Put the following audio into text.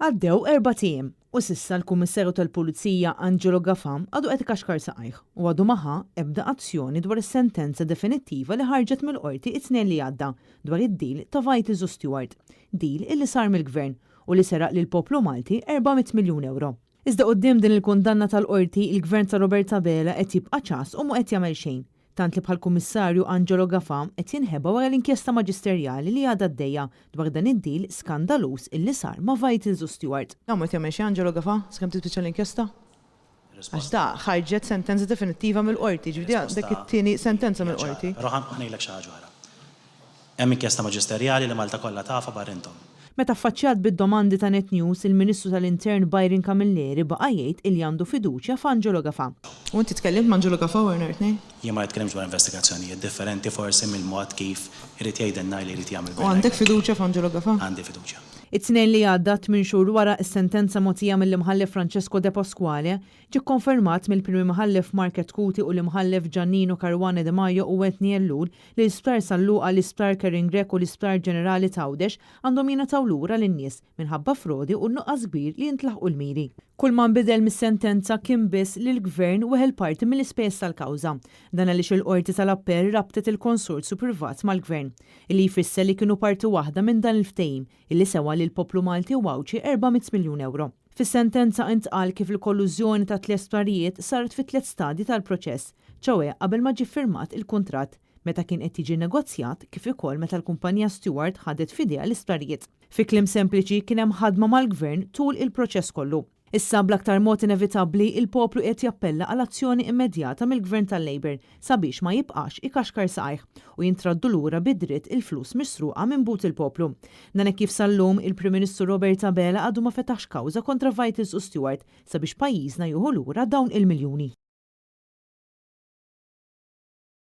Għaddew erbat ijiem u s'issa l-Kummissarju tal-Pulizija Angelo Gafà għadu qed ikaxkar saqajh u għadu ma ħa ebda azzjoni dwar is-sentenza definittiva li ħarġet mill-Qorti t-Tnejn li għadda dwar id-deal ta' Vitals u Steward, deal illi sar mill-Gvern u li seraq lill-poplu Malti 400 miljun ewro. Iżda quddiem din il-kundanna tal-Qorti, il-Gvern ta' Robert Abela qed jibqa' ċass u mhu qed jagħmel xejn. Tant li bħall-Kummissarju Angelo Gafà qed jinħeba wara l-inkjesta maġisterjali li għadha għaddejja dwar dan id-deal skandaluż illi sar ma' Vitals u Steward. Dawn mhu qed jagħmel xejn Angelo Gafà sakemm tispiċċa l-inkjesta? Għax da ħarġet sentenza definittiva mill-Qorti, jiġifieri dik it-tieni sentenza mill-Qorti. Però ħa ngħidlek xi ħaġa oħra. Hemm inkjesta maġisterjali li Malta kollha tafha barra intom. Meta affaċċjat bid-domandi ta' Net News, il-Ministru tal-Intern Byron Camilleri baqa' jgħid illi għandu fiduċja f'Angelo Gafà. U inti tkellimt ma' Angelo Gafà wara nhar it-Tnejn? Jien ma nitkellimx dwar investigazzjonijiet, differenti forsi mill-mod kif irid jgħidilna li jrid jagħmel U Bernard għandek Grech. fiduċja f'Angelo Gafà? Għandi fiduċja. It-Tnejn li għadda, tmien xhur wara s-sentenza mogħtija mill-Imħallef Francesco Depasquale, Ġie kkonfermat mill-Prim Imħallef Mark Chetcuti u l-Imħallef Giannino Caruana De Maio u Anthony Ellul li l-Isptar San Luqa, l-Isptar Karen Grech u l-Isptar Ġenerali t'Għawdex għandhom jingħataw lura lin-nies minħabba frodi u n-nuqqas kbir li jintlaħqu l-miri. Kull ma nbidel mis-sentenza kien biss li l-Gvern weħel parti mill-ispejjeż tal-kawża. Dan għaliex il-Qorti tal-Appell rabtet il-konsorzju privat mal-Gvern, illi jfisser li kienu parti waħda minn dan il-ftehim illi sewa lill-poplu Malti u Għawdxi 400 miljun ewro. Fis-sentenza intqal kif il-kollużjoni tat-tliet sptarijiet saret fi tliet stadji tal-proċess, ċoe qabel ma ġie ffirmat il-kuntratt, meta kien qed jiġi nnegozjat kif ukoll meta l-kumpanija Steward ħadet f'idejha l-isptarijiet. Fi kliem sempliċi kien hemm ħadma mal-Gvern tul il-proċess kollu. Issa, bl-aktar mod inevitabbli, il-poplu qiegħed jappella għal azzjoni immedjata mill-Gvern tal-Labour sabiex ma jibqax ikaxkar saqajh u jintraddu lura bi dritt il-flus misruqa minn but il-poplu. Dan hekk kif sal-lum, il-Prim Ministru Robert Abela għadu ma fetaħx kawża kontra Vitals u Steward sabiex pajjiżna jieħu lura dawn il-miljuni.